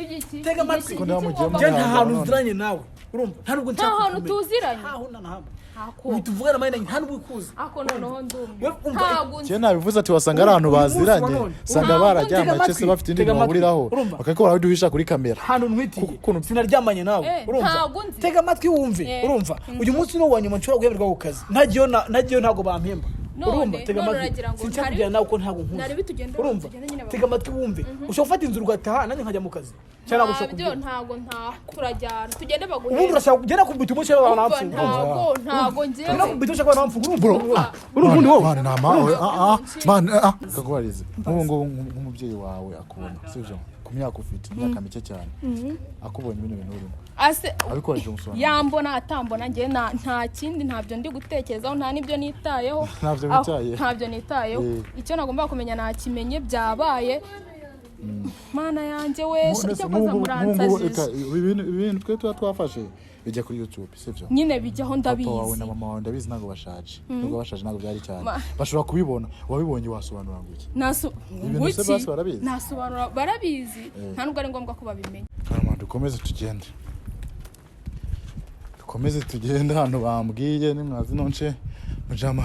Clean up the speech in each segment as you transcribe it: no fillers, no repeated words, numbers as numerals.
Igiki? Tega amatwi. Igiki Ko nawe mugiye ngomba Njye nta Nta hantu none. nziranye nawe, urumva? Nta nubwo Nta nshaka hantu kukumenya. tuziranye. Ntaho na hamwe. Ntako. Ubu tuvugana mayina, nta nubwo ikuzi. Ako noneho ndumva. We, umva, Ntabwo nzi. Njye nabivuze ati wasanga ari ahantu Uyu munsi wa baziranye, none. usanga Ntabwo barajyamanye Tega cyangwa se amatwi, bafite indi tega bintu amatwi. bahuriraho, Urumva? bakabikora baduhisha kuri kamera. Hano ntwitiye. Sinaryamanye nawe. Urumva? Ntabwo nzi. Tega amatwi wumve. Urumva, uyu munsi ni uwa nyuma nshobora guheberwa ku kazi. Ntagiyeyo ntabwo bampemba. None, Urumva? Tega none amatwi. uragira ngo Sinshaka kujyana nawe kuko ntabwo nkuzi. Nari tugende, Urumva? tugende nyine. Tega amatwi wumve. Ushobora gufata inzira ugataha, nanjye nkajya mu kazi, cyangwa ntabwo ushobora Ntabyo. kubyumva? Ntabwo ntaha, turajyana, tugende Ubundi baguhembe. urashaka kugenda kubita umunsi w'abantu Umva, bapfuye? ntabwo Ugenda njyewe kubita umunsi w'abantu bapfuye, urumva? Bro, Urumva ubundi wowe? Man, nta ma ah ah man, ah kakubarize nk'ubu ngubu, nk'umubyeyi wawe akubona, sibyo, ku myaka ufite, imyaka mike cyane, akubonye bino bintu urimo, Ase abikoresheje umusobanuro. yambona atambona, njye nta kindi, ntabyo ndi gutekerezaho, nta n'ibyo nitayeho. Ntabyo witayeho. Ntabyo nitayeho. Icyo nagomba kumenya nakimenye, byabaye. Mana yanjye we! None se Icyo koza nk'ubu reka, muransajije. ibi bintu twe tuba twafashe bijya kuri YouTube, sibyo? Nyine bijyaho. Papa wawe Ndabizi. na mama wawe ndabizi ntabwo bashaje, nubwo bashaje ntabwo byari cyane. Bashobora kubibona. Wabibonye wasobanura ngo iki? Ibintu se Nguki? Basi barabizi? Nasobanura, barabizi, nta nubwo ari ngombwa ko babimenya. Karama, dukomeze tugende, dukomeze tugende ahantu bambwiye nimwazi nonce mujama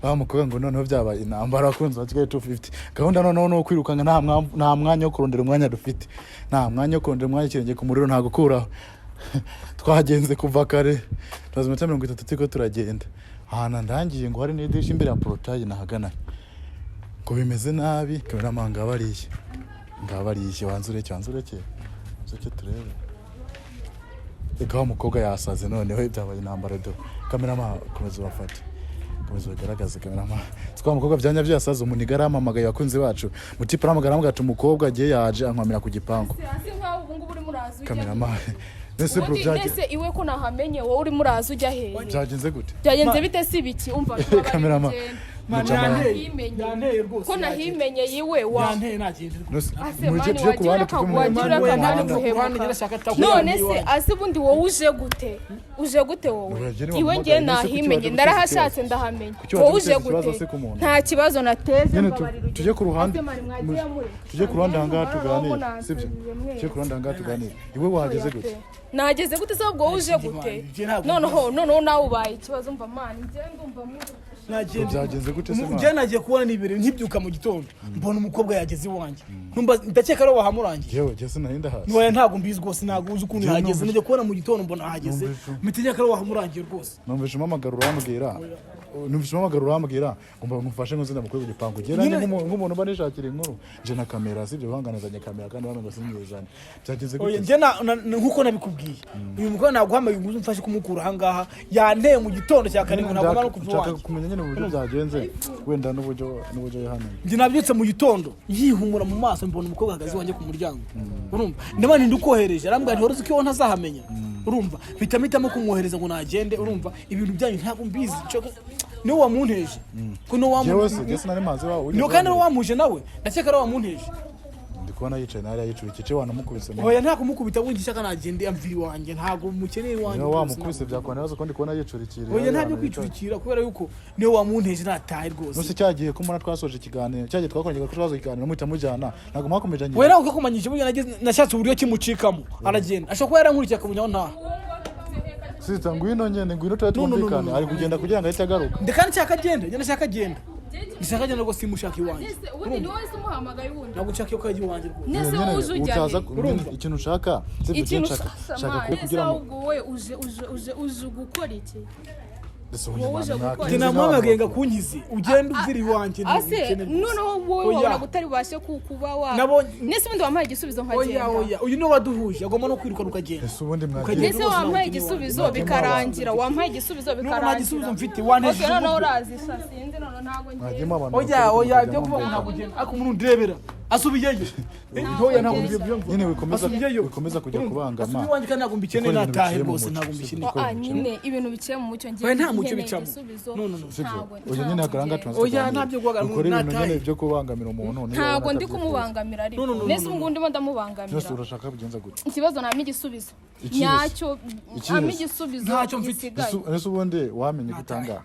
bamukobwa ngo noneho byabaye intambara. Abakunzi ba Kigali 250, gahunda noneho ni ukwirukanka. Nta mwanya wo kurondera umwanya dufite, nta mwanya wo kurondera umwanya. Ikirenge ku muriro nta gukuraho. Twagenze kuva kare, tumaze iminota 30 turiko turagenda. Ahantu ndangiye ngo hari n'idirishya imbere ya portail nahagana, ngo bimeze nabi. Cameraman, ngabariye, ngabariye, wanze ureke, wanze ureke, wanze ureke turebe. Reka, wa mukobwa yasaze, noneho byabaye intambara do. Cameraman, komeza ubafate, komeza ubagaragaze. Cameraman, twa mukobwa byanya byasaze, umuniga arampamagaye. Abakunzi bacu, mutipe arahamagara, aramubwira ati umukobwa agiye yaje ankwamira ku gipangu. Si nkaho ubu ngubu urimo uraza ujya Cameraman, mbese bro, Ubundi mbese iwe ko nahamenye, wowe urimo uraza ujya hehe? Byagenze gute? Byagenze bite? Si ibiki? Umva, Cameraman. Man, Mujama. yanteye. Nahimenye. Yanteye rwose. Ko nahimenye yiwe wa Yanteye, nagende rwose. Nose, Ase mureke mani, tujye ku wagira ruhande tuve mu wagira muhanda. akanani Ku ruhande, guhemuka. nyirashaka atakuye None se iwanjye. ase ubundi wowe uje gute? Uje gute wowe? Uragera Iwe wamuhamagaye, ngiye none se kuki nahimenye, waje guteza ndarahashatse, ikibazo? ndahamenya. Kuki waje Wowe uje guteza ikibazo gute? se ku muntu? Nta kibazo nateze. Nyine Mbabarira ugende. tujye ku ruhande. Ase mani, mwagiye mureka. Tujye ku ruhande ahangaha Noneho tuganire, munansabye sibyo? mwese. Tujye ku ruhande ahangaha tuganire. Iwe wahageze gute? Nageze gute se? Ubwo wowe uje gute? Njye ntabwo Noneho nawe ubaye ikibazo. Umva mani, njye ndumva Nagenda. Byagenze gute se, Njye man? nagiye kubona nibereye nkibyuka mu gitondo, mbona umukobwa yageze iwanjye. Numva ndakeka ari wahamurangiye. Yewe, jye sinari ndahazi. Ntiwaya, ntabwo mbizi rwose, ntabwo uzi ukuntu Njye yahageze. Nagiye kubona mu gitondo mbona ahageze, mpita nkeka ari wahamurangiye rwose. Numvise umpamagara urambwira ngo ngufashe ngo nzenda mukuru ku gipangu. Njye nanjye nk'umuntu mba nishakira inkuru, nje na kamera, sibyo? Guhanganizanye kamera kandi bano ngo sinyizane. Byagenze Oya, gute? njye nkuko nabikubwiye, uyu mukobwa naguhamagaye ngo uze umfashe kumukura ahangaha. Yanteye mu gitondo cya kare ngo ntabwo no kuva Nshaka iwanjye. kumenya nyine uburyo byagenze, wenda n'uburyo yahamenye. Njye nabyutse mu gitondo yihumura mu maso, mbona umukobwa ahagaze iwanjye ku muryango. Urumva, ndabona ninde ukohereje? Arambwira nti wari uzi ko iwawe ntazahamenya. Urumva, mpita mpitamo kumwohereza ngo nagende. Urumva, ibintu byanyu ntabwo mbizi. Niwe wamunteje ko niwe Jewe se wamu jye sinari mazi wawe. Niwe kandi niwe wamuje nawe, ndakeka ari we wamunteje. Ndi kubona yicaye nawe yicurikije, wanamukubise Oya, nta kumukubita wundi, ishaka nagende amvi iwanjye, ntabwo mukeneye iwanjye Niba rwose, wamukubise byakubana ibibazo ko ndi kubona yicurikiriye. Oya, nta byo kwicurikira kubera yuko niwe wamunteje, natahe rwose. Nuse cyagiye ko mbona twasoje ikiganiro, cyagiye twakoranye ko twasoje ikiganiro muhita mujyana, ntabwo mwakomeje Oya, ntabwo kakumanyije. Burya nashatse uburyo kimucikamo aragenda, ashobora kuba yarankurikiye akamenya aho ntaha. Sita, ngwino nyene, ngwino tube No, no, no, no, twumvikane. no. Ari kugenda kugira ngo ahite agaruka. Ndeka nshaka agenda, njye ndashaka agenda, ndashaka agenda rwose, simushaka iwanjye. Nese ubundi ni wowe se umuhamagaye ubundi? Ntabwo nshaka iyo kajya iwanjye rwose. Nese Nyene, wowe uje ujya utaza he? Urumva? Ikintu ushaka sibyo? Ikintu Nshaka ushaka nshaka nese kugira ngo ahubwo wowe uje gukora iki? Ese ubundi Wowe uje mwana, gukora mwakinze Njye iki? namuhamagaye ngo n'abantu. akunkize, ugende uvira iwanjye, ntabwo Ase ubikene rwose. noneho wowe Oya. wabonaga utari bubashe kuba wa nese ubundi wampaye igisubizo Oya. nkagenda. Oya, uyu niwe waduhuje, agomba no kwirukana ukagenda. Ese ubundi mwagiye Ukagenda Nese rwose, wampaye ntabwo igisubizo Mwagiyemo bikarangira, wampaye igisubizo None nta bikarangira. gisubizo mfite, wanteje Okay, noneho umutwe. urazi sha, sinzi, noneho ntabwo ngiye. Mwagiyemo abantu Oya. bakuru Oya, mukajya byo kuvuga ngo mwumvikana. ntabwo ugenda, ariko umuntu ndebera asubiyeyo. Ntoya, ntabwo mbyumva. Nyine wikomeza Asubiyeyo. wikomeza kujya Urumva? kubangama. Asubiye iwanjye kandi ntabwo mbikeneye, Gukora ibintu natahe biciye mu rwose, mucyo, ntabwo sibyo? mbikeneye. Gukora Ah, ibintu biciye mu nyine ibintu biciye mu mucyo, ngiye Oya, nta mucyo nkeneye bicamo. igisubizo. No, no, no. Sibyo? Ntabwo Oya nyine, hagaranga ntabwo tubanze Oya, tuganire. ntabyo guhagarara, Ukora ibintu natahe. nyine byo kubangamira umuntu niba Ntabwo ubona ndi atabyifuza. kumubangamira ariko. No, no, no, Nese no, ubu no. ngubu ndimo ndamubangamira? Byose urashaka bigenza gute? Ikibazo nta igisubizo Ikihe se? nyacyo. Ikihe Ampa se? igisubizo Ntacyo mfite. gisigaye. Ese ubundi wamenye gutanga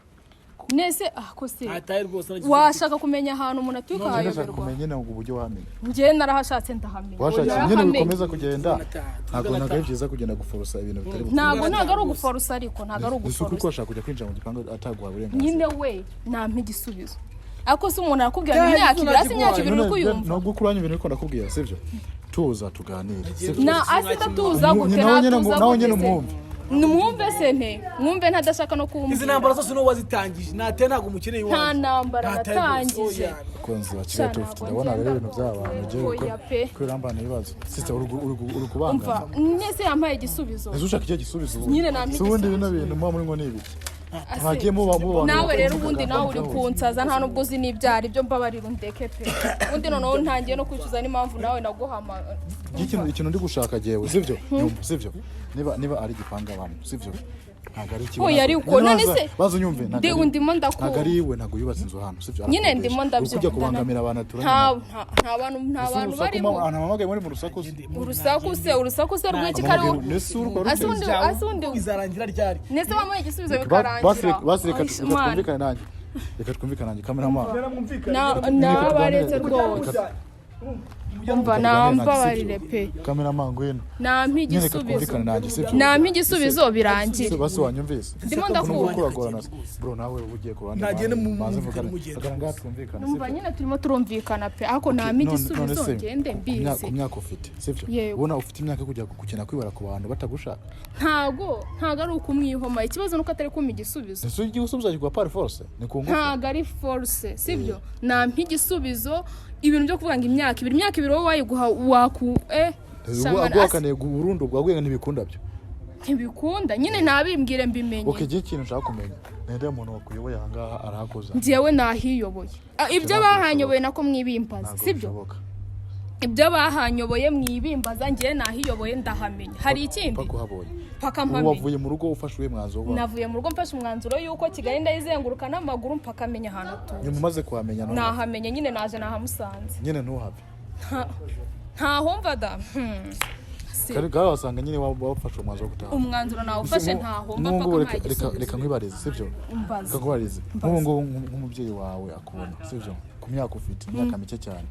Nese ah ko se Ntatahe rwose, nagize. Washaka kumenya ahantu umuntu atuye Njye ndashaka ukahayoberwa? kumenya nyine ngo uburyo wamenye. Njye narahashatse ndahamenya. Washakiye nyine Narahamenya. bikomeza kugenda. Tuzanataha, Ntabwo ari byiza kugenda guforosa ibintu bitari bukuru. Ntabwo ari uguforosa, ariko ntabwo ari Ese kuko uguforosa. washaka kujya kwinjira mu gipangu ataguha uburenganzira? Nyine we nampa igisubizo, ariko se umuntu arakubwira ngo Cyane, imyaka 2, hasi imyaka 2 uri None, kuyumva. nubwo kuranya ibintu ariko ndakubwira, sibyo? Tuza tuganire, sibyo? Na asi ndatuza gute? Nawe nyine Natuza nawe nyine gute se? umwumve. Nimwumve se nte mwumve ntadashaka no Izi kumbwira. ntambara zose niwo wazitangije. Natahe, ntabwo umukeneye Nta iwanjye. ntambara Ntatahe rwose. natangije. Oya. Bakunzi ba Kigali Sha, 250, ntabwo ndabona rero ngenda ibintu by'abantu ugiye rwose. Oya pe. kwirambana ibibazo. Sister, uri Umva, kubangama. nese yampaye igisubizo. Ese ushaka ikihe gisubizo ubu? Nyine nampa Si ubundi bino igisubizo. bintu muba muri ngo ni ibiki? Ase, Mwagiye muba nawe rero ubundi nawe uri kunsaza, nta nubwo uzi n'ibyara ibyo. Mbabarira undeke pe. Ubundi noneho ntangiye no kwicuza n'impamvu nawe naguhama. Ikintu ndi gushaka jewe, sibyo? Nyumva, sibyo? Niba ari igipangu abantu, sibyo, ntabwo ari ikiwe. Oya, ariko Nyine none se baza unyumve, ntabwo ndimo ndakumva. Ntabwo ari iwe, ntabwo yubatse inzu hano, sibyo? Nyine Arakodesha. ndimo Uri ndabyumva. kujya kubangamira abantu aturanye Nta nabo. nta bantu, nta Ese bantu urusaku barimo. Ahantu hamagaye muri mu rusaku se? Urusaku se, urusaku se rw'iki kari? Nese urwo Ase ruteze? undi, ase undi. Izarangira ryari? Nese wamuhaye igisubizo Basi bikarangira. basi reka Ay, reka Mana. twumvikane nanjye, reka twumvikane nanjye, cameraman. Nabaretse rwose. Umva, nambabarire pe. Cameraman, ngwino. Nampa Nyine reka igisubizo. twumvikane nanjye, sibyo? Nampa igisubizo birangire. Se basi wanyumvise? Ndimo ndakumva. Kuko uragorana, bro, nawe uba ugiye ku ruhande. Nagende Manze mumvikane, mvugane. mugende. Vugana ngaha twumvikane, Numva sibyo? nyine turimo turumvikana pe, ariko nampa None igisubizo se, ngende mbizi. ku myaka ufite, sibyo? Yego. Ubona ufite imyaka yo kujya gukina kwibara ku bantu batagushaka? Ntago ari ukumwihoma, ikibazo nuko atari kumpa igisubizo. Ese ugiye gusubiza kigwa par force, ni ku ngufu? Ntago ari force, sibyo? Nampa igisubizo. Ibintu byo kuvuga ngo imyaka 2, imyaka 2 wowe wayiguha waku Ubu aguhakaniye burundu, ubwo aguye ntibikunda byo? Ntibikunda nyine, nabimbwire mbimenye. Okay, igihe ikintu nshaka kumenya, ninde muntu wakuyoboye aha ngaha arahakoza? Njyewe nahiyoboye. Ah, ibyo Ntabwo bahanyoboye nako mwibimbaza. Ntabwo Sibyo? bishoboka. Ibyo bahanyoboye mwibimbaza, njyewe nahiyoboye ndahamenya. Hari ikindi? Paka uhabonye? Paka Ubu mpamenye. wavuye mu rugo ufashe uwe mwanzuro wo Navuye mu rugo mfashe umwanzuro y'uko Kigali ndayizenguruka n'amaguru mpaka amenya ahantu atuye. Nyuma umaze kuhamenya none? Nahamenye nyine, naje nahamusanze. Nyine ntuhave. Ntahomva da. Si. Kare wasanga nyine wafashe umwanzuro wo gutaha. Umwanzuro nawufashe, ntahomba N'ubu paka ngubu mpaye reka igisubizo. reka nkwibarize, sibyo? Umbaze. Reka nkwibarize, nk'ubu ngubu nk'umubyeyi wawe akubona, sibyo, ku myaka ufite, imyaka mike cyane,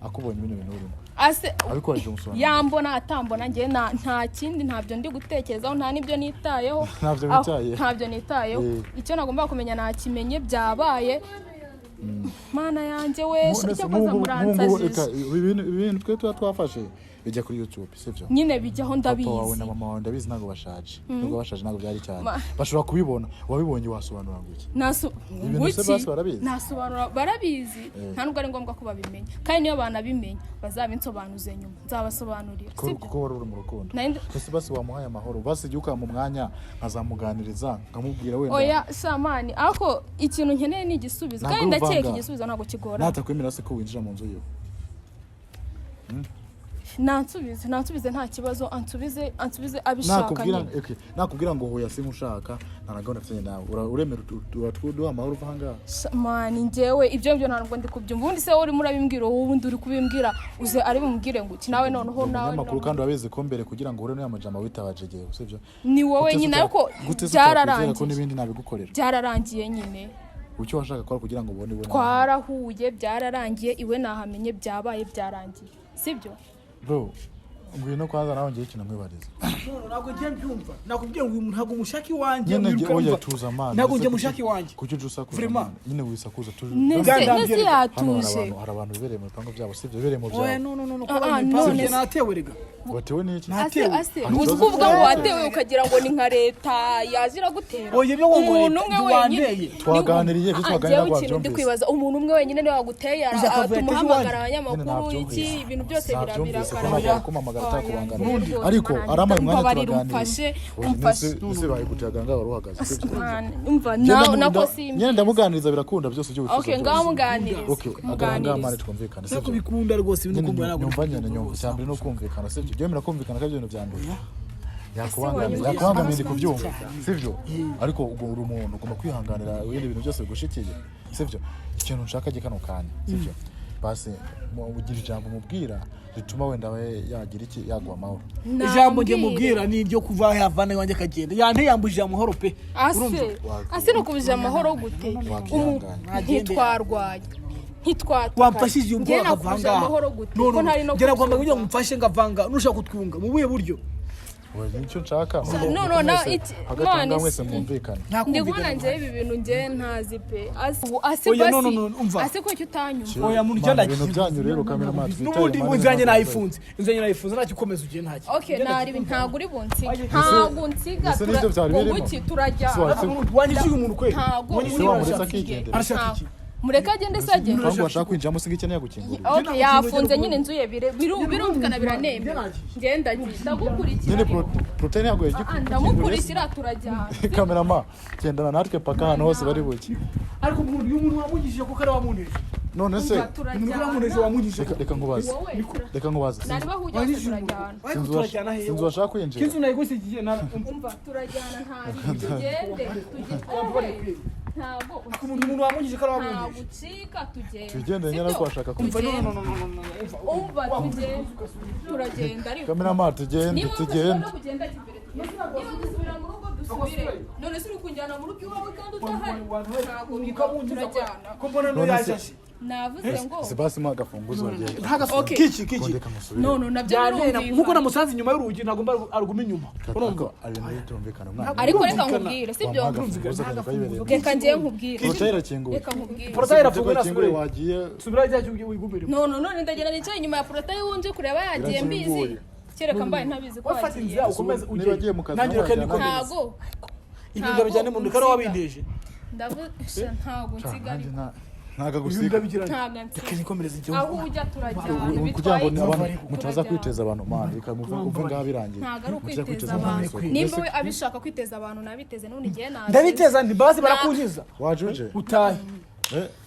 akubonye bino bintu urimo, Ase abikoresheje umusobanuro. yambona atambona, njye nta kindi, ntabyo ndi gutekerezaho, nta n'ibyo nitayeho. Ntabyo witaye. Ntabyo nitayeho. Eh. Icyo nagomba kumenya nakimenye, byabaye. Mana yanjye we! None se Icyo nk'ubu koza ngubu ngubu reka muransajije. ibi bintu twe tuba twafashe bijya kuri YouTube, sibyo? Nyine bijyaho, Papa wawe ndabizi. na mama wawe ndabizi ntabwo bashaje, nubwo bashaje ntabwo byari cyane, Ma- bashobora kubibona. Wabibonye wasobanura ngo iki? Naso Ibintu se Nguki? basi barabizi? Nasobanura, barabizi. Nta nubwo ari ngombwa ko babimenya, kandi niyo banabimenya bazabinsobanuze nyuma, nzabasobanurira. Kuko Sibyo? kuko wari uri mu rukundo. Nari Ese basi wamuhaye amahoro, basi igihe ukamuha umwanya nkazamuganiriza nkamubwira wenda? Oya shamani, ariko ikintu nkeneye ni igisubizo. Ntabwo Kandi ndakeka uvanga. igisubizo ntabwo kigorana. Natakwemera se ko winjira mu nzu yiwe? Nansubize, nansubize, nta kibazo, ansubize, ansubize abishaka. Nakubwira Nyine. Okay, nakubwira ngo hoya simushaka, nta na gahunda mfitanye nawe, uremera uratwuduha amahoro uva ahangaha? Mani, njyewe ibyo ngibyo ntabwo ndi kubyumva. Ubundi se wowe urimo urabimbwira, wowe ubundi uri kubimbwira uze ari bumubwire ngo iki nawe noneho Uri nawe umunyamakuru noneho. kandi urabizi ko mbere kugira ngo uhure n'uyu majambo witabaje igihe, sibyo? Ni wowe Gute se nyine, ariko gute se utakwizera ko byararangiye. n'ibindi nabigukorera? Byararangiye nyine. Icyo washaka gukora kugira ngo ubone iwe Twarahuye, byararangiye, iwe nahamenye, byabaye, byarangiye, sibyo? Bro, ngwino kwanza nawe ngiye ikintu nkwibariza. No, ntabwo ngiye mbyumva. Nakubwiye ngo uyu muntu ntabwo mushaka iwanjye. Nyine Wiruka oya wumva. tuza man. Ntabwo Ese ngiye mushaka iwanjye. Kuki uje usakuza? Vraiment. Man? Nyine wisakuza tuje. Nese Bwa nese ndambwira. Hano hari yatuje. abantu, hari abantu bibereye mu bipangu byabo, sibyo? Bibereye mu Oya, byabo. no, no, no, no. Ah, Kuba ah, mu bipangu none njye se. natewe rega. Watewe n'iki? Ase Natewe. ase Hari uzi ikibazo kuvuga ngo cy'abatewe. watewe ukagira ngo ni nka leta yaje iragutera. Oya, ibyo ngo Umuntu leta, umwe wenyine. ntiwanteye. Twaganiriye, ibyo Ah, twaganira njyewe ikintu ndi wabyumvise. kwibaza, umuntu umwe wenyine niwe waguteye, Uzi akavuyo tumuhamagara yateje abanyamakuru Nyine iki, nabyumvise. ibintu byose Nabyumvise ko birakarabira. ntabwo kumamagara atakubangamira, Oya, ariko arampaye umwanya mbabarira, turaganira. umfashe, Oya, umfashe. nese bayiguteraga ngaho wari uhagaze, sibyo? Man, umva Ngenda nawe nako simbi. nyine ndamuganiriza birakunda byose ibyo wifuza Okay, byose. ngaho muganirize. Okay, agaranga mane Muganirize. twumvikane, Ntabwo sibyo? bikunda rwose ibintu Nyine kumva ntabwo nyumva nyine bikunda nyumva rwose. icya mbere ni ukumvikana, sibyo? Jyewe murakumvikana ko ari ibintu bya mbere yakubangamiye. wanyumvise? Yakubangamiye ndi kubyumva, sibyo? Ariko ubwo uri umuntu ugomba kwihanganira ibindi bintu byose bigushikiye, sibyo? Ikintu nshaka gihe kano kanya, sibyo? Basi ugira ijambo mubwira rituma wenda we yagira iki, yaguha amahoro. Ijambo ngiye Nambwire. mubwira ni iryo kuva yavana iwanjye akagenda, yanteyambujije amahoro pe. Ase ase nukubije amahoro gute? Wakihangana. Ntitwarwaye, ntitwatukanye. Wamfashije uyu Njye mukobwa akava nakubije ngaha. amahoro gute No, ko no, ntari no ngera kwa muganga kugira ngo kubyumva? mfashe ngavanga, nushaka kutwunga mu buhe buryo? Oya, nicyo nshaka. No, no, na Hagati aho mani ngaho mwese mwumvikane. Nta Ndi kubona kumvikana. njyewe ibi bintu njyewe ntazi pe. Ase ubu ase Oya, no, basi no, no, umva. ase ko icyo utanyumva. Oya, muntu Mana, ugenda ibintu byanyu rero, cameraman, twitaye N'ubundi mani, inzu yanjye ntabwo nayifunze, inzu yanjye nayifunze, ntacyo ukomeza ugiye ntacyo. Okay, nari ntabwo uri bunsige, ntabwo unsiga. Ese nibyo byari birimo? Ubuki turajyana. Wanyishyuye umuntu kwe. Ntabwo Wanyishyuye uri Se wamuretse bunsige. akigendera? Arashaka Ntabwo. iki? Mureke agende se agende. Ntabwo washaka kwinjiramo, singa ikeneye gukingurira. Okay, yafunze nyine inzu ye, birumvikana, biranemewe. Ngenda ndagukurikira. Nyine protein ntabwo Ah, yagikinguriye. ndamukurikira, turajyana. Cameraman, gendana natwe paka ahantu hose bari buke. Ariko umuntu, uyu muntu wamugishije kuko ari wamunteje. None se Umuntu Turajyana. wamunteje, wamugishije. Reka nkubaze. Wowe Reka nkubaze. nari bahujya hose, Wanyishyuye umuntu. turajyana. Ariko turajyana hehe? Sinzi washaka kwinjira. Kinzu nayigusigiye na Umva, turajyana, ntabwo tugende tugende, ntabwo Umuntu wamugishije ko ari ntabwo wamunteje. ucika, tugende. Tugende nyine, ariko washaka Umva, no, kwinjira. no, no, no, no, no, umva. Umva, tugende, turagenda ariko Cameraman, tugende. niba Tugende. no kugenda jya imbere, tugende. Niba dusubira mu rugo dusubire. None se uri kunjyana mu rugo iwawe kandi udahari? Ntabwo bibaho, turajyana. Ko mbona None se- n'uyajashe. Navuze ngo Se basi mpa agafunguzo bagende. Okay. Kiki kiki. Reka musubire. No, no, nabyo Byantera nkuko birumvikana. namusanze inyuma y'urugi, ntabwo mba aruguma inyuma, urumva? Ariko ibintu bitumvikana umwana. Ariko reka nkubwire, sibyo? Wamuha agafunguzo akajya kayibereye. Reka njyewe nkubwire. Porotayi irakinguye. Reka nkubwire. Porotayi irafunguye, Ibyo ikinguye nasubire. wagiye. Subira rya cyugi wigumire. No, no, none ndagenda nicaye inyuma ya porotayi wunje kureba yagiye mbizi? Irakinguye. Kereka mbaye ntabizi ko Wafata yagiye. inzira ukomeze Niba ugende. agiye mu kazi, Nanjye nawe reka wajyana. nikomereze. Ntago Ibyo ndabijyane mu ndukara wabindeje. ndavuze, ntago nsiga Nanjye ariko ntago Ibyo gusiga. ndabigiranye. Ntago Reka nsiga. nikomereze igihugu. Aho ujya turajyana. Kugira ngo Bitwaye iki? abantu mutaza Turajyana. kwiteza abantu, man, reka muve ngaha birangiye. Ntabwo ari Mutaza ukwiteza abantu. abantu. Nimba we abishaka kwiteza abantu, nabiteze none igihe naje. Ndabiteza nti basi barakunkiza. Waje uje. Utahe.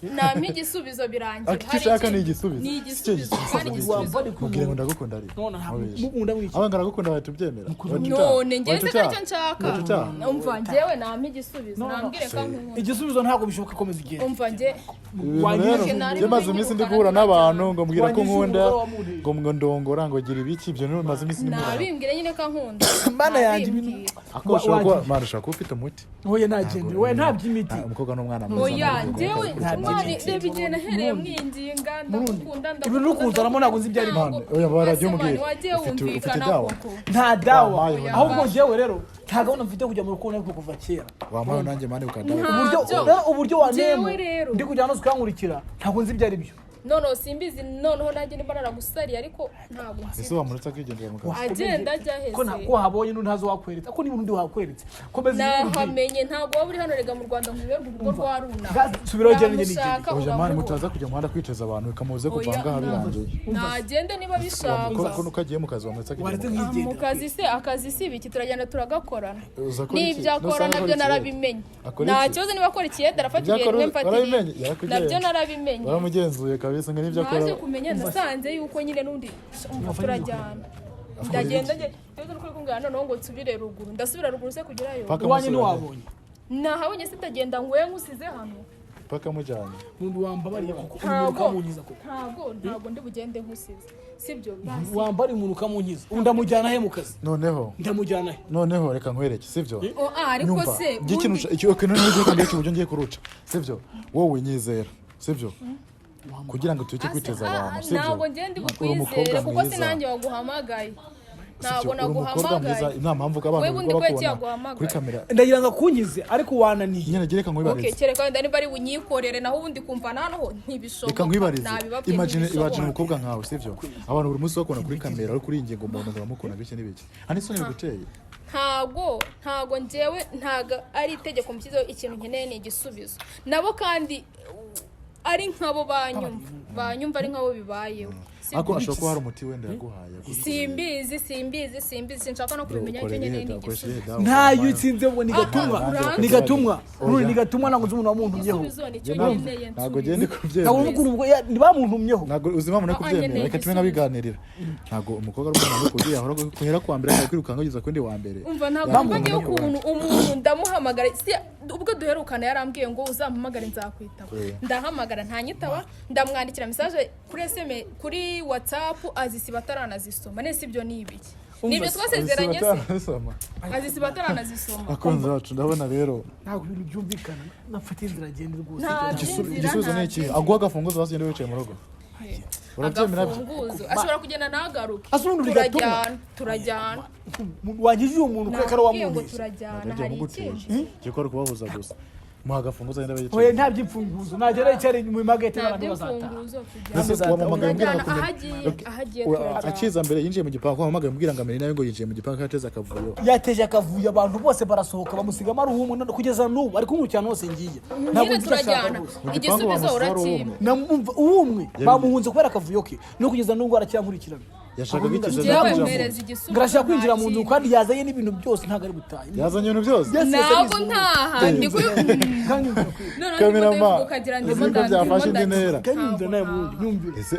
Nampa igisubizo birangira. Ati icyo ushaka ni igisubizo. Ni igisubizo kandi igisubizo. Mubwire ngo ndagukunda ariko. None ntabwo Mubeshye. mukunda mwiki. Abanga aragukunda bahita ubyemera. None njyewe se aricyo nshaka? Wahita utaha. Umva, njyewe nampa igisubizo, nambwire ko ankunda. Igisubizo ntabwo bishoboka, komeza igende. Umva njye Ibintu Wangize rero nari njye maze iminsi ndi guhura n'abantu ngo mbwira ko Wangize nkunda, umugore wamunteje. ngo ndongora, ngo gira ibiki, ibyo niyo maze iminsi ndi guhura. Nabimbwire nyine ko ankunda. Mana yanjye, ibintu- Nabimbwire. Ako ushobora kuba, man, ushobora kuba ufite umuti. Oya, nagende, oya, nta by'imiti. Ah, umukobwa n'umwana mwiza. Oya, ntabwo njyewe ntabwo mwana, reba igihe nahereye mwinginga, ndagukunda, ndagukunda. Ibintu uri kunzanamo ntabwo nzi ibyo ari byo. Man, oya, barajya Ase umubwira. mwana, wagiye Ufite wumvikana dawa. koko. Nta dawa. Wampaye. Ahubwo njyewe rero nta gahunda mfite yo kujya mu rukundo, ariko kuva kera Wampaye nanjye, man, ukadawa. Uburyo Ntabyo. rero, uburyo wanemo Njyewe rero. ndi kujya hano ukankurikira, ntabwo nzi ibyo ari byo. None simbizi, noneho nanjye nimba naragusariye, ariko ntabwo Ese nsiga. wamuretse akigendera mu kazi? Agenda ajya Ko hese? nta ko wahabonye n'undi ntazi wakweretse, ko niba undi wakweretse, komeza ugende. Nahamenye, ntabwo waba uri hano rega mu Rwanda ngo uberwe urugo rwa runaka. Gazi, subiraho ugende, njye nigende. Wamushaka, Oya man, uramubura. mutaza kujya mu muhanda kwiteza abantu, bikamuze kuva Oya, ngaha birangiye. Nagende niba Ko abishaka. ko nuko agiye mu kazi, wamuretse Waretse akigendera mu kazi. Mu nkigendera. kazi se, akazi si ibiki? Turagenda turagakorana. Uza akora iki? N'ibyo akora Nusanga nabyo akora ikiyede. narabimenye. Akora Nta iki? kibazo, niba akora ikiyede arafata Ibyo ibuye akora rimwe mfata warabimenye? irindi. Yarakugenje. Nabyo narabimenye. Baramugenzuye kabisa ngo n'ibyo akora. Naje kumenya, nasanze yuko nyine n'undi, umva, turajyana, ndagenda njye ikibazo nuko uri kumbwira noneho ngo nsubire ruguru. Ndasubira ruguru se kugerayo? Paka Iwanyu musubiranye. ntiwabonye. Nahabonye se, ndagenda nguye nkusize hano? Paka mujyanye. Umuntu wambabariye koko, umuntu Ntabwo ukamunkiza koko. ntabwo ndi bugende nkusize, sibyo basi. Wambariye umuntu ukamunkiza, ubu ndamujyana he mu kazi? Noneho Ndamujyana he? noneho reka nkwereke, sibyo? Oh, ah, ariko Nyumva, se njye ikintu okay, noneho ugiye kumbwira uburyo ngiye kuruca, sibyo? Wowe nyizera, sibyo, kugira ngo tureke kwiteza abantu, sibyo? Ntabwo ngende Uri umukobwa bukwizere kuko mwiza. sinanjye waguhamagaye. Sibyo, Ntabwo uri umukobwa mwiza, naguhamagaye. nta mpamvu ko abantu Wewe undi birirwa ko yagiye bakubona aguhamagaye. kuri kamera. Ndagira ngo akunkize, ariko wananiye. Nyine reka Okay, nkwibarize. kereka wenda niba ari bunyikorere, naho ubundi kumva nanoho ntibishoboka. Reka nkwibarize. Nabibabwiye, Imagine, ntibishoboka. imagine umukobwa nkawe, sibyo, abantu buri munsi bakubona kuri kamera, ari kuri iyi ngingo, umuntu ngo uramukunda bike n'ibiki, hano isoni biguteye? Ntabwo njyewe, ntabwo ari itegeko mushyizeho. Ikintu nkeneye ni igisubizo nabo kandi ari nkabo banyumva, banyumva ari nkabo bibayeho. Ariko ashobora kuba hari umuti wenda yaguhaye. Simbizi, simbizi, simbizi, sinshaka no kubimenya. Icyo nkeneye ni igisubizo. Ntayo utsinze ngo ni gatumwa. Ah, Ni gatumwa. Oya. Ruri ni gatumwa, ntabwo nzi umuntu wamuntumyeho. Igisubizo nicyo nkeneye. Ntabwo Nsubiza. ugenda Ntabwo kubyemera. ukuntu ubwo ntibamuntumyeho. Ntabwo uzi impamvu no Ah, kubyemera. nkeneye Reka tube igisubizo. nk'abiganirira. Ntabwo umukobwa ari umwana w'ukuri yahora guhera kuwa mbere akajya kwirukanka kugeza ku wundi wa mbere. Umva, ntabwo Ntabwo mba ngewe umuntu ukuntu umuntu ndamuhamagara, si ubwo duherukana yarambwiye ngo uzampamagare nzakwitaba. Ndahamagara ntanyitaba, ndamwandikira message kuri SMS, kuri WhatsApp, azisiba ataranazisoma. Nese ibyo ni ibiki? Nibyo twasezeranye se? Atarasoma. Azisiba ataranazisoma. Abakunzi bacu, ndabona rero Ntabwo ibintu byumvikana, nafata inzira agenda rwose. Nta by'inzira, igisubizo nta ni iki? by'inzira. Aguha agafunguzo basi ugende wicaye mu rugo, urabyemera byo? Agafunguzo ashobora kugenda ntagaruke. Ase ubundi uri gatumwa? Turajyana, turajyana. Wangije uwo muntu kubera ko ari Nakubwiye ngo uwamuntuye. turajyana. Ntabwo Hari yamuguteje. ikindi? Ngiye ko ari ukubabuza gusa, muha agafunguzo agende Oya, yicaye. nta by'imfunguzo, nagera yicara mu magete Nta n'abantu bazataha. by'imfunguzo, tujyana. Mbese wamuhamagaye umbwira ngo Turajyana akumenya- aho agiye, Okay. aho agiye turajyana. Akiza mbere yinjiye mu gipangu, wamuhamagaye umbwira ngo amenye nawe ngo yinjiye mu gipangu yateze akavuyo. Yateje akavuyo, abantu bose barasohoka, bamusigamo ari umwe. None kugeza n'ubu ari kunkurikirana hose ngiye, ntabwo Nyine nzi icyo ashaka turajyana. rwose. Mu gipangu Igisubizo bamusiga ari urakimpa. umwe. Namumva uwumwe bamuhunze kubera akavuyo ke, no kugeza n'ubu aracyankurikirana. Yashakaga iki? Njyewe Yashakaga kwinjira mu mpereza nzu. igisubizo. Ngo arashaka kwinjira mu nzu Nta kandi yazanye n'ibintu byose, ntabwo ari gutaha. Yazanye ibintu byose. Yes, yes, Ntabwo abizi. ntaha ndi kuri Kanyumvira kweli. noneho Kamerama, ndimo ndabivuga ukagira ndimo uzi ko byafashe indi ndimo ntera. Kanyumvira nawe bundi nyumvira. Ese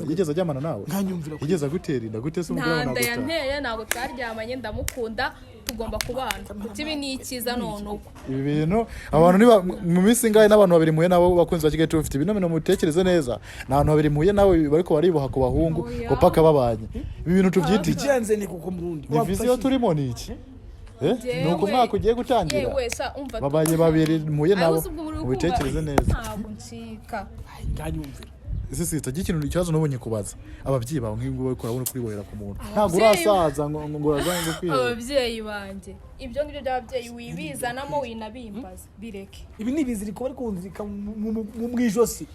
yigeze aryamana nawe? Nkanyumvira kweli. Yigeze agutera inda gute se umugore Nta nda nagutaha? yanteye, ntabwo twaryamanye, ndamukunda, tugomba kubana, kuko ibi ni icyiza none uko. Ibi bintu abantu niba mu minsi ingahe n'abantu babiri muhuye nabo, bakunzi ba Kigali 250, bino bintu mutekereze neza. Ni abantu babiri muhuye nawe bariko bariboha ku bahungu Oya. ngo paka babanye. Ibi bintu tubyite iki? Ikirenze ni kuko murundi Ni vision turimo ni iki? Njyewe- Ni uko umwaka ugiye gutangira. Yewe sha, umva. Babaye babiri muhuye Aho nabo, uzi ubwo uri kumva, mubitekereze neza. ntabwo ncika. Kanyumvira. Ese si itagira ikintu, ikibazo nubonye kubaza ababyeyi bawe nk'ibi ngubi, bariko urabona kuribohera ku muntu, ntabwo Ababyeyi- urasaza ngo uraza ngo kwihera. Ababyeyi banjye, ibyo ngibyo by'ababyeyi wibizanamo, winabimbaza, bireke. Ibi ni ibiziriko bari kunzirika mu ijosi.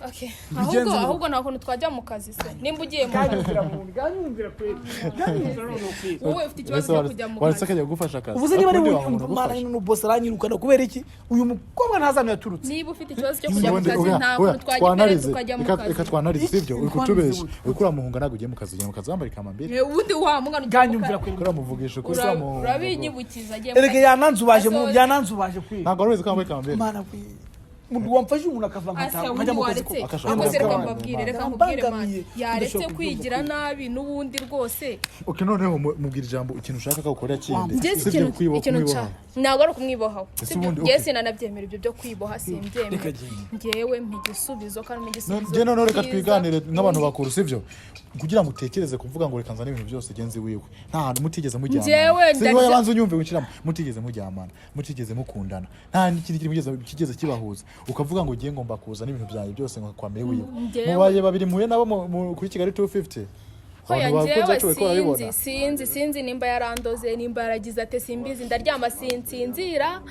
Okay. Bigenze Ahubwo bite? ahubwo nta kuntu twajya mu kazi se nimba ugiye mu kazi? Kanyumvira murundi, kanyumvira kweli, kanyumvira noneho kweli. Wowe ufite ikibazo cyo kujya mu Waretse kazi. akajya kugufasha akazi. Uvuze niba ari Ariko ubundi wanga umuntu mana agufasha. n'ubu boss aranyirukana kubera iki? Uyu mukobwa ntazana yaturutse. Niba ufite ikibazo cyo kujya mu Ubundi, kazi, oya, nta oya, kuntu twajya imbere twanarize. tukajya mu Reka kazi. reka twanarize, sibyo? Uri Twanarize kutubesha. gute? Uri kuramuhunga, ntabwo ugiye mu kazi, ugiye mu kazi wambaye ikamambiri. Ubundi wa mwana ugiye mu Kanyumvira kazi. kweli. Kuramuvugisha ukuri uramuhunga. Urabinyibukiza agiye mu Erega kazi. yananzubaje mu Asoza. yananzubaje kweli. Ntabwo wari uzi ko wambaye ikamambiri. Mana kweli, umuntu wamfashe umuntu akava Asa nkataha ubundi nkajya mu kazi waretse ko Akashaka ahubwo se reka kumbangamiye. mbabwire, reka nkubwire man, Yarambangamiye. yaretse Ndashaka kwigira kubyumva. nabi n'ubundi rwose. Okay, noneho mubwira ijambo, ikintu ushaka ko ukorera kindi. Njye Usibye ikintu ikintu kumwiboha. nshaka ntabwo ari ukumwibohaho. Ese Sibyo? ubundi, Njye okay. sinanabyemera, ibyo byo kwiboha simbyemera. Reka gende. Njyewe mpa igisubizo kandi mpa igisubizo Njye noneho reka cyiza. twiganire nk'abantu bakuru, sibyo? Kugira ngo utekereze kuvuga ngo reka nzane ibintu byose genzi wiwe, nta hantu mutigeze mujyamana. Njyewe Sinzi yabanza unyumve winjiramo, mutigeze mujyamana, mutigeze mukundana, nta n'ikindi kintu kigeze kibahuza, ukavuga ngo ugiye ngomba kuza n'ibintu byanjye byose ngo kwamere wiwe. Njyewe- Mubaye babiri muhuye nabo kuri Kigali 250. Hoya, Abantu bakunze njyewe bacu bariko barabibona. sinzi, sinzi, sinzi nimba yarandoze, nimba yaragize ate, simbizi. Ndaryama sinsinzira.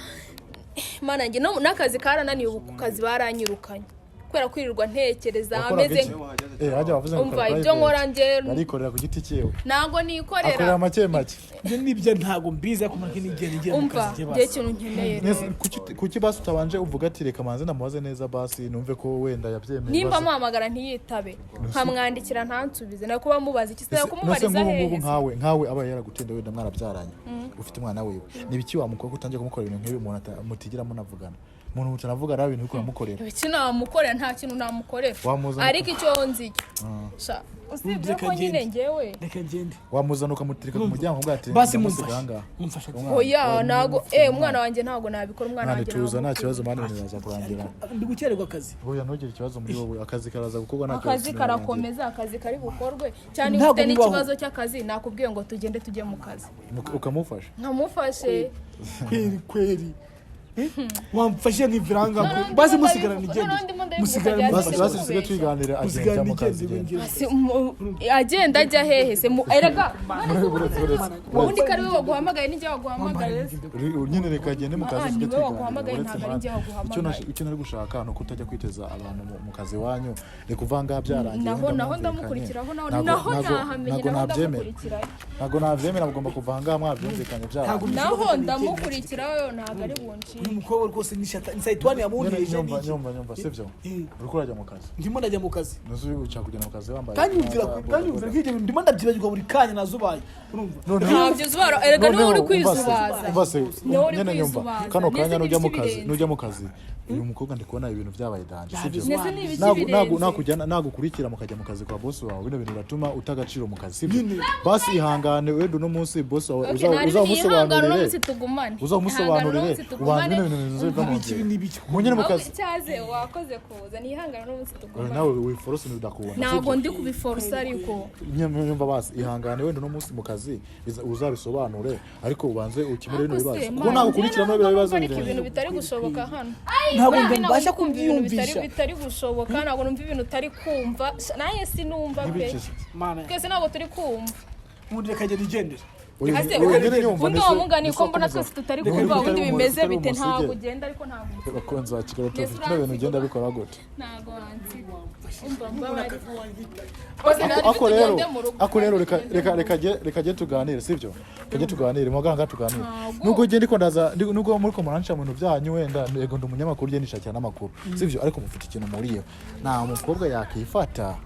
Mana njye n'akazi karananiye ubu, ku kazi baranyirukanye kubera kwirirwa ntekereza Wakoraga ameze iki? Hajya bavuze ngo Umva, ukora ibyo private. nkora njye- Arikorera ku giti cyiwe. Ntabwo Akorera nikorera. make make. Ibyo nibyo ntabwo mbizi, ariko mureke nigende ngiye mu Umva, kazi njye njye basi. ikintu nkeneye Nese, rero kuki basi utabanje uvuga ati reka manze namubaze neza, basi numve ko wenda yabyemeye nimba basi. muhamagara ntiyitabe, nkamwandikira ntansubize, nawe kuba mubaza iki se? Ese- nose Kumubariza nk'ubu ngubu hehe se? nkawe abaye yaragutenda wenda mwarabyaranye ufite umwana wiwe, ni ibiki wamukora ko utangiye kumukorera ibintu nk'ibi umuntu mutigera munavugana, umuntu mutanavugana ibintu uriko uramukorera? Iki namukorera, nta kintu namukorera. Wamuzana- Ariko icyo nzi cyo sha, usibye Reka ko nyine ngende. njyewe Reka ngende. Wamuzana ukamutereka ku muryango uvuga ati Basi ndamusiga mumfashe. ahangaha. Mumfashe. Umwana- Oya, oya, ntago mufite umwana wanjye ntabwo nabikora, umwana Mwana wanjye tuza, nta ntabwo. kibazo mwana, ibintu biraza kurangira. Ndi gukererwa akazi. Oya, ntugire ikibazo muri wowe, akazi karaza gukorwa, nta kibazo. Akazi karakomeza, akazi kari bukorwe cyane. Ntabwo Ufite bibaho. n'ikibazo cy'akazi, nakubwiye ngo tugende tujye mu kazi. Ukamufasha. Nkamufashe. Kweli kweli. Wamfashe nk'iviranga. Noneho Basi ndimo musigarane ndabivuga- igende. noneho ndimo ndabivuga Musigarane. byaje Basi Basi basi kubeshya. dusigaye tuyiganira, agenda Musigarane mu kazi, igende genda. ngende. Si, agenda ajya hehe se? Erega Uretse, uretse, ubundi ko ari we waguhamagaye n'ijya waguhamagaye se? Nyine reka agende mu kazi, Ah, tujye ni wowe tuganira. waguhamagaye, Uretse ntabwo ari mwana. njye waguhamagaye. Icyo nari gushaka ni uko utajya kwiteza abantu mu kazi iwanyu, reka uva ngaha byarangiye Naho wenda naho mwumvikanye. ndamukurikiraho, naho Ntabwo- naho ntabwo- nahamenye ntabwo naho nabyemera. ndamukurikira. Ntabwo navyemera, mugomba kuva ahangaha mwavyumvikanye Ntabwo byarangiye. Naho ndamukurikira, we ntabwo ari buncike. Uyu mukobwa rwose ni shata, ni sayitwani Nyine yamunteje. nyumva, N'iki? nyumva, nyumva, sibyo? Uriko urajya mu kazi? Ndimo ndajya mu kazi. Ntuzi ushaka kugenda mu kazi wambaye Kanyumvira, boda, kanyumvira boda. nk'ibyo bintu ndimo ndabyibagirwa buri kanya nazubaye, urumva? Noneho Ntabyo uzubara erega, niwe uri noneho, umva se, kwizubaza. Umva se, Niwe uri nyine nyumva. kwizubaza. Kano Ndetse kanya nujya mu n'ibiki kazi, birenze? nujya mu kazi, uyu mukobwa ndi kubona ibintu byabaye danger, sibyo? Ndetse n'ibiki birenze? Nakujyana, nagukurikira mukajya mu kazi kwa boss wawe, bino bintu biratuma uta agaciro mu kazi, sibyo? Basi ihangane, wenda uno munsi boss wawe Okay, ntari ihangane, uno uzamusobanurire. munsi tugumane. Uzamusobanurire, Ihangane, uno munsi ubanza tugumane. bino bintu bizova mu Ibiki nzira. n'ibiki? Munyine mu Ahubwo kazi. icyaze wakoze kuza, nihangane uno munsi tugumane. Nawe wiforose ntudakubona. Ntabwo ndi kubiforosa ariko. Nyumva, basi ihangane, wenda uno munsi mu kazi uzabisobanure, ariko ubanze ukemure bino Ariko bibazo, se, kuko man, nagukurikira njyewe muri biriya bibazo ntabwo ariko birenze. ibintu bitari gushoboka hano. Ntabwo Ntabwo mbasha ndi kumva ibintu bitari kubyiyumvisha. bitari gushoboka, ntabwo numva ibintu utari kumva. Nanjye sinumva pe. Ntibikize. Mana! Twese ntabwo turi kumva. Ubundi reka agenda igendera. Ase, Uyu nyine nyumva, ubundi wa mugani ko mbona komeza. twese tutari Reka kumva, utari ubundi bimeze utari bite? umusige. Ntabwo ugenda ariko ntabwo unsiga. Bakunzi ba Kigali Mbese 250, bino bintu ugenda uransiga? bikora gute? Ntabwo wansiga, umva mbabare. Bose nari Ako rero, tugende mu rugo. ako rero, reka reka je tuganire, sibyo? Reka je tuganire muganga, tuganire. Ntabwo. Nubwo je ndiko ndaza nubwo muri ko muranca mu bintu byanyu, wenda yego ndi umunyamakuru, je nishakira n'amakuru, sibyo? Ariko mufite ikintu muriyo, nta mukobwa yakifata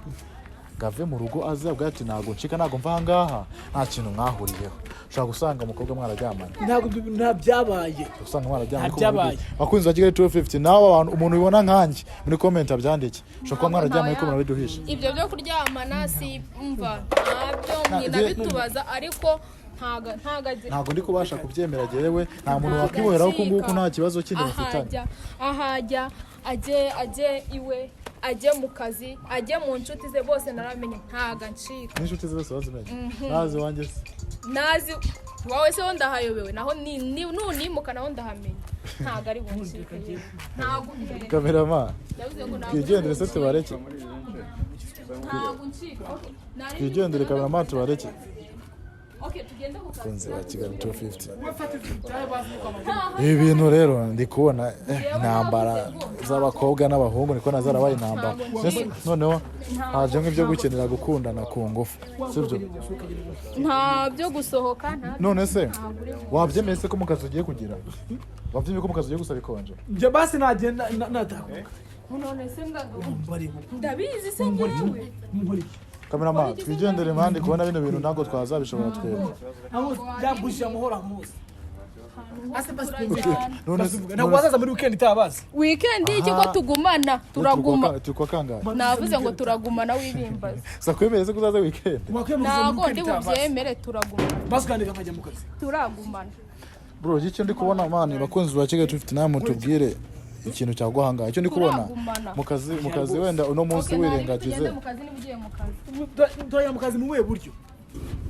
ngo ave mu rugo aze avuga ati ntabwo ncika, ntabwo mva ahangaha, nta kintu mwahuriyeho. Ushobora gusanga umukobwa mwararyamanye. Ntabwo ibyo bintu nta byabaye. Usanga mwararyamanye. Nta byabaye. Bakunzi ba Kigali 250, nawe abantu umuntu ubona nkanjye muri comment abyandike, ushobora kuba mwararyamanye ariko murabiduhisha. Ibyo byo kuryamana si mva ntabyo mwinabitubaza, ariko ntago agira. Ntabwo ndi kubasha kubyemera jewe, nta muntu wakwiboheraho uku nguku nta kibazo kindi mufitanye. Ahajya ajye iwe, ajye mu kazi, ajye mu nshuti ze, bose naramenye ntago ancika. N'inshuti ze zose bazimenye, nazi iwanjye se? Nazi wawe se wo ndahayobewe, naho nunimuka naho ndahamenya, ntago ari buncike yewe. Ntago Cameraman, ndavuze ngo ntabwo twigendere se tubareke? Ntabwo uncika. Okay. Twigendere cameraman, tubareke. Okay, tugende ku kazi. Bakunzi ba Kigali 250, ibi bintu rero ndi kubona intambara z'abakobwa n'abahungu, ndi kubona zarabaye intambara. Mbese noneho haje nk'ibyo gukenera gukundana ku ngufu, sibyo? Nta byo gusohoka, nta None se wabyemeye se ko mu kazi ugiye kugira, wabyemeye ko mu kazi ugiye gusaba ikonje? Njye basi nagenda nataha. None se Mbareba. Ndabizi se njyewe? Nkora iki? Cameraman, twigendere mandi, kubona bino bintu ntabwo twazabishobora twebwe. Aho byambujije amahoro ahantu hose. Ase basi. Turajyana. None se Ntabwo wazaza muri weekend itaha basi? Weekend y'iki ko tugumana? Turaguma. Turi kwa kangahe? Navuze ngo turagumana, wibimbaza. Sakwemeye se ko uzaza weekend? Wakwemeza muri Ntabwo weekend ndi itaha basi? bubyemere, turagumana. Basi ukandika nkajya mu kazi. Turagumana. Bro, icyo ndi kubona man, bakunzi ba Kigali 250, namwe mutubwire ikintu cyaguhangaye. Icyo ndi kubona, Turagumana. mu kazi wenda uno munsi Okay, nta wirengagize. tugende mu kazi niba ugiye mu kazi. Turajya mu kazi mu buhe buryo?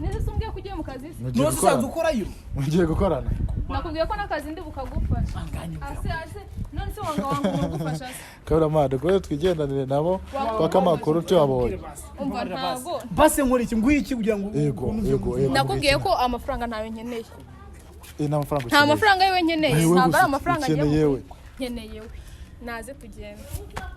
Nese se umbwiye ko ugiye mu kazi se? Mugiye Ntuzi usanzwe gukorana. ukorayo. Mugiye gukorana. Nakubwiye ko n'akazi ndi bukagufasha. Ase ase, none se wanga wanga umuntu ugufasha se? Cameraman, dukore twigendanire nabo paka amakuru tuyabonye. Umva, ntabwo Basi nkora iki, nguhe iki kugira ngo Yego. Nakubwiye ko amafaranga ntayo nkeneye. Nta mafaranga Nta ukeneye. mafaranga yiwe nkeneye. Yewe Ntabwo gusa ari amafaranga ukeneye ngiye we. Nkeneye we, naze tugende,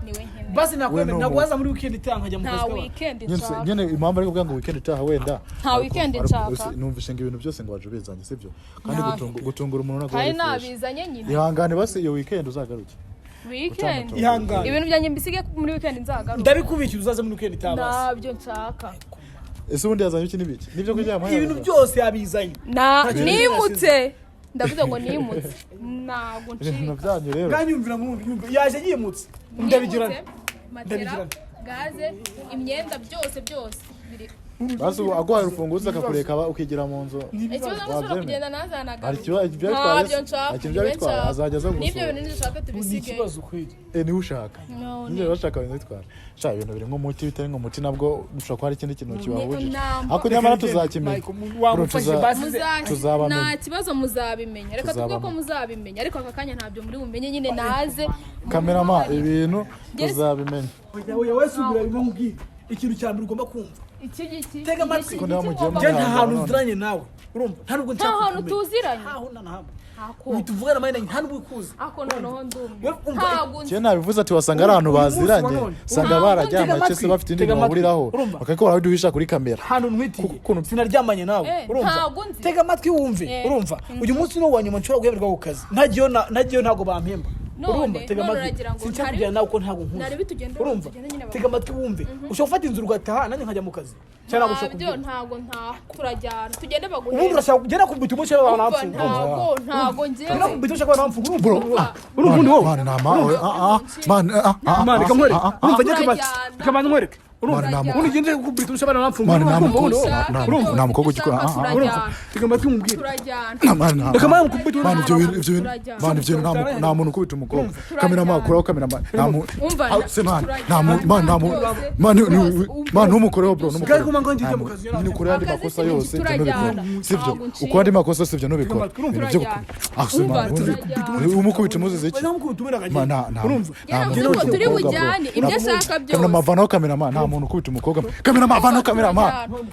niwe nkeneye. Basi nakwemera. We Ntabwo ni waza muri weekend itaha nkajya mu Nta kazi k'abantu? weekend Nyine nshaka. Nyine impamvu ari kuvuga ngo weekend itaha wenda Nta weekend nshaka. Numvise ngo ibintu byose ngo waje ubizanye, sibyo? Kandi gutungura umuntu ntabwo Kandi ari fresh. nabizanye nyine. Ihangane basi iyo weekend uzagaruke. Weekend? Ihangane. Ibintu byanjye mbisige muri weekend nzagaruka. Ndabikubikira uzaze muri weekend itaha basi. Ntabyo nshaka. Ese ubundi yazanye iki n'ibiki nibyo kuryama? Ibintu byose yabizanye. Na Nta kintu. Nimutse, ndavuze ngo nimutse, ntabwo Ibintu ncika. byanyu rero. Bwanyumvira mwumva yaje yimutse, ndabigirana. Nimutse, matera, Ndabigirana. gaze, imyenda, byose byose biri. Basi ubu aguhaye urufunguzo akakureka ukigira mu nzu. Ikibazo ntushobora Wabyemera? kugenda nazanaga. Hari ikibazo byabitwaye? Ntabyo nshaka. Hari ikintu byabitwaye? Niwe nshaka. Azajya aza N'ibyo gusura. bintu nishaka Ni tubisige. ikibazo kweli. Niwe ushaka. No, Nijye bashaka ibintu bitwara sha ibintu biri nk'umuti, bitari nk'umuti nabwo ushobora kuba hari ikindi kintu kibahujije, Namba. ariko nyamara tuzakimenya. Wamufashe Bro, basi. tuzabamenya. Nta kibazo, muzabimenya. Reka tuvuge ko Tuzabamenya. muzabimenya, ariko aka kanya ntabyo muri bumenye nyine, naze. Cameraman, ibintu tuzabimenya. Oya, wese ubira bimwe nkubwire ikintu cya mbere ugomba kumva. Iki giki? Tega amatwi. Ko niba mugiye Njye nta Ntabwo hantu none. nziranye nawe, urumva? Nta nubwo Nta nshaka hantu kukumenya. tuziranye. Ntaho na hamwe. Ako. Ubu tuvugana, man, nta n'ubwo ukuzi. Ako noneho ndumwe. We, umva, Ntabwo nzi. Njye nabivuze ati wasanga ari ahantu Uyu munsi wa baziranye, none. usanga Ntabwo bararyamanye Tega cyangwa se amatwi, bafite indi tega bintu amatwi. bahuriraho, Urumva? bakaba barabiduhisha kuri kamera. Hano ntwitiye, sinaryamanye nawe. Urumva? Ntabwo nzi. Tega amatwi wumve. Urumva, uyu munsi ni uwa nyuma nshobora guheberwa ku kazi. Ntagiyeyo ntagiyeyo ntabwo bampemba. Urumva? Tega None amatwi. uragira ngo Sinshaka ntari- kujyana nawe kuko ntabwo nkuzi. Ntarebe tugende, Urumva? tugende nyine. Tega amatwi wumve. Ushobora gufata inzira ugataha, nanjye nkajya mu kazi, cyangwa ntabwo ushobora Ntabyo. kubyumva. Ntabwo ntaha, turajyana, tugende Ubundi baguhembe. urashaka kugenda kubita umuco w'abantu Umva, bamfunga. ntabwo Ugenda njyewe kubita umuco w'abantu bamfunga. Urumva? Bro, Urumva ubundi wowe? Man, nta ma ah ah man, ah ah. Man, reka nkwereke. Ah, ah. Urumva, njye Turajyana. reka banze nkwereke. Urumva? Man, nta Ubundi ugende kubita umuco w'abantu bamfunga. Man, nta Urumva mukobwa ubundi wowe? Urumva? nta mukobwa ugikora ah ah. Urumva? Tega amatwi nkubwire. Turajyana. Man, Reka man nkubite. Man, ibyo bintu Turajyana. man, ibyo bintu nta muntu ukubita umukobwa. Cameraman, kuraho cameraman. Nta muntu. Umva, Ah, se man, nta muntu, turajyana. man, nta muntu, Rwose, man, rwose, umva. man, ntumukoreho, bro, ntumukoreho. Gari kuma ngo njye mu kazi. Nyine ukore andi Akazi makosa si yose, ibyo turajyana. ntubikora, sibyo? Ntabwo nshinga. Ukora andi makosa yose, ibyo ntubikora. Urumva? Ibintu byo Turajyana. ah se Umva, man, turajyana. umukubita umuzize iki? Namukubita ubundi Man, akagenda. nta Urumva? nta Yaravuze muntu ngo ukubita turi umukobwa, bro. bujyane, ibyo ashaka byose. Cameraman, vanaho cameraman. Nta muntu ukubita umukobwa. Cameraman, vanaho cameraman. Turajyana.